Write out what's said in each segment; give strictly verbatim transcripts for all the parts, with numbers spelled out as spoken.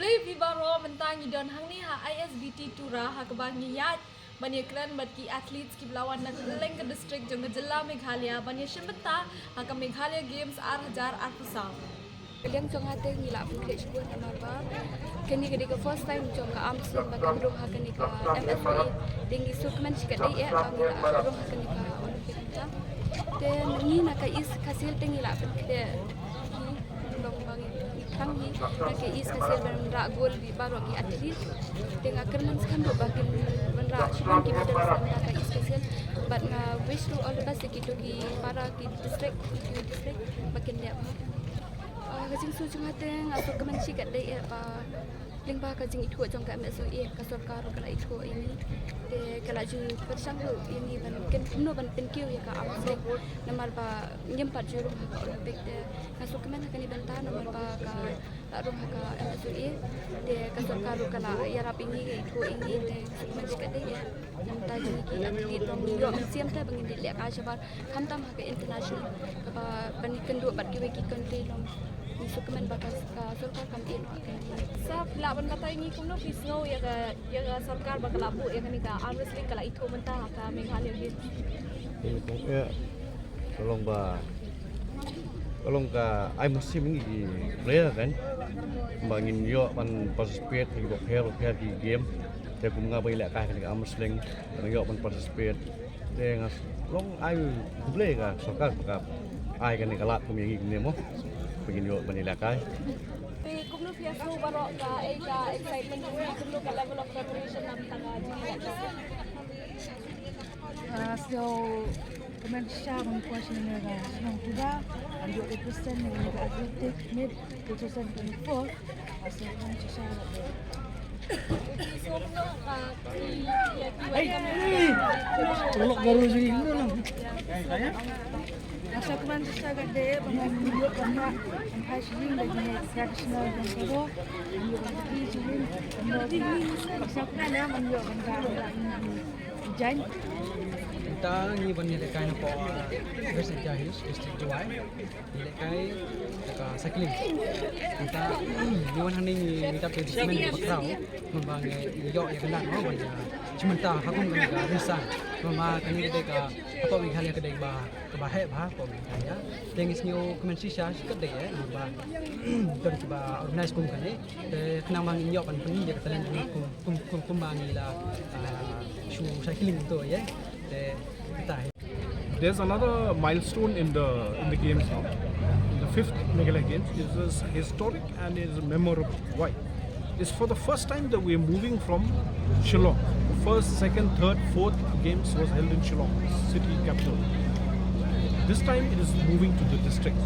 Hello phi baroh, mynta ngi don hangne ha I S B T Tura ha kaba ngi ïaid ban ïakren bad ki athletes kiba la wan na kylleng ka district jong ka jylla Meghalaya ban ïashim bynta ha ka Meghalaya Games ar hajar arphew saw. Ka liang jong nga te ngi la pynkhreh shibun namar ba kane ka dei ka first time jong ka arm wrestling ba kan rung ha kane ka M S O A. Te ngi sngewkmen shikatdei eh ba ngi la rung ha kane ka Olympic mynta. Te ngi na ka East Khasi Hills te ngi la pynkhreh hi, long ba ngi tang hi na ka East Khasi Hills ban wanrah gold ïa baroh ki athlete. Te nga kyrmen skhem ruh ba kin wanrah shibun ki medals na ka East Khasi Hills. Bad nga wish ruh all the best ïa kito ki para ki district, ki district ba kin leh bha. Ah, ka jingsngew jong nga te nga sngewkmen shikatdei eh ba lyngba ka jingithuh jong ka M S O A ka sorkar ruh ka la ithuh ïa ngi. Te ka la ju pyrshang ruh ïa ngi ban kin kumno ban pynkiew ïa ka arm wrestling namar ba ngim pat ju rung ha ka Olympic. Te nga sngewkmen ha kane bynta namar ba ka la rung ha ka M S O A. Te ka sorkar ruh ka la ïarap ïa ngi, ka ithuh ïa ngi, te nga sngewkmen shikatdei eh. Nangta jong ngi ki athlete ruh ngi ïoh mynsiem te ba ngin leit lehkai shabar khamtam ha ka international kaba ban ïakynduh bad kiwei ki country ruh. Ngi sngewkmen ba ka, ka sorkar kam ïehnoh ha kane. Sa phi lah ban batai ngi kumno phi sngew ïa ka, ïa ka sorkar ba ka la buh ïa kane ka arm wrestling, ka la ithuh mynta ha ka Meghalaya Games? Ïa, ka long ba, ka long ka ai mynsiem ïa ngi ki player kan, ba ngin ïoh ban participate ha kiba pher bapher ki game. Te kum nga ba ngi lehkai ha kane ka arm wrestling, ba ngi ïoh ban participate. Te nga long ai khublei ïa ka sorkar ba ka ai kane ka lad kum ïa ngi kumne mo, ba ngin ïoh ban ïalehkai. Te kumno phi ïasngew baroh, kaei ka excitement jong phi, kumno ka level of preparation na bynta ka jingïalehkai? Ah, sngewkmen shisha ban kwah sha kane ka shnong Tura ban ïoh represent ïa kane ka athletic meet two thousand twenty-four. Ah, sngewkmen shisha. Phi sngew kumno, ah, ki, ki, ki, Hey, hey. Tolok baru jadi kumno lang. Nga sngewkmen shisha katdei ba ngan ïoh ban rah ban phai sha ïing da kine ki traditional dance jong ka Garo. Ngan ïoh ban pyni sha ïing. Ngan ïoh ban, nga sngewkmen ïa ban ïoh ban rah ban rah ïing jaiñ. Mynta ngi ban ïalehkai na poh West Jaintia Hills, District Jowai. Ngi lehkai da ka cycling. Mynta ngi wan hangne ngi, ngi dap ïa ka document ba khraw. Namar ba ngi ïoh ïa ka lad mo ban ïa shim bynta ha kum kane ka rynsan. Namar ba kane ka dei ka, hapoh Meghalaya ka dei ba kaba heh bha hapoh Meghalaya. Te ngi sngewkmen shisha shikatdei eh, namar ba don kiba organize kum kane. Te khnang ba ngin ïoh ban pyni ïa ka talent jong ngi kum, kum, kum, kumba ngi la, ah, shu cycling to eh. Te kata hi. There's another milestone in the, in the games now. In the fifth Meghalaya Games, it is historic and it is memorable. Why? It's for the first time that we are moving from Shillong. The first, second, third, fourth games was held in Shillong, city capital. This time it is moving to the district,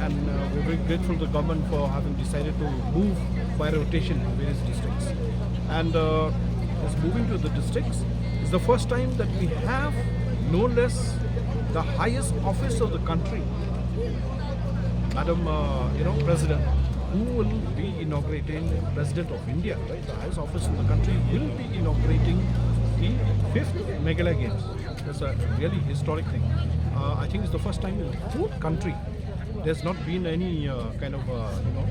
and, uh, we're very grateful to the government for having decided to move by rotation to various districts. And, uh, it's moving to the districts. It's the first time that we have no less the highest office of the country, Madam, uh, you know, President, who will be inaugurating, President of India, right? The highest office in the country will be inaugurating the fifth Meghalaya Games. That's a really historic thing. Uh, I think it's the first time in the whole country. There's not been any, uh, kind of, uh, you know,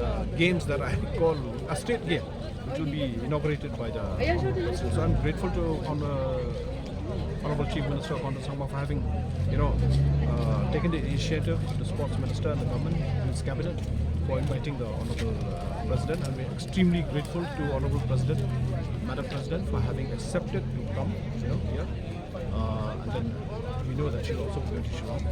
uh, games that I call a state game, which will be inaugurated by the. So I'm grateful to Honor-, Honorable Chief Minister Conrad Sangma for having, you know, uh, taken the initiative, the sports minister and the government and its cabinet for inviting the Honorable, uh, President, and we're extremely grateful to Honorable President, Madam President, for having accepted to come, you know, here. Uh, and then we know that she'll also be going to Shillong.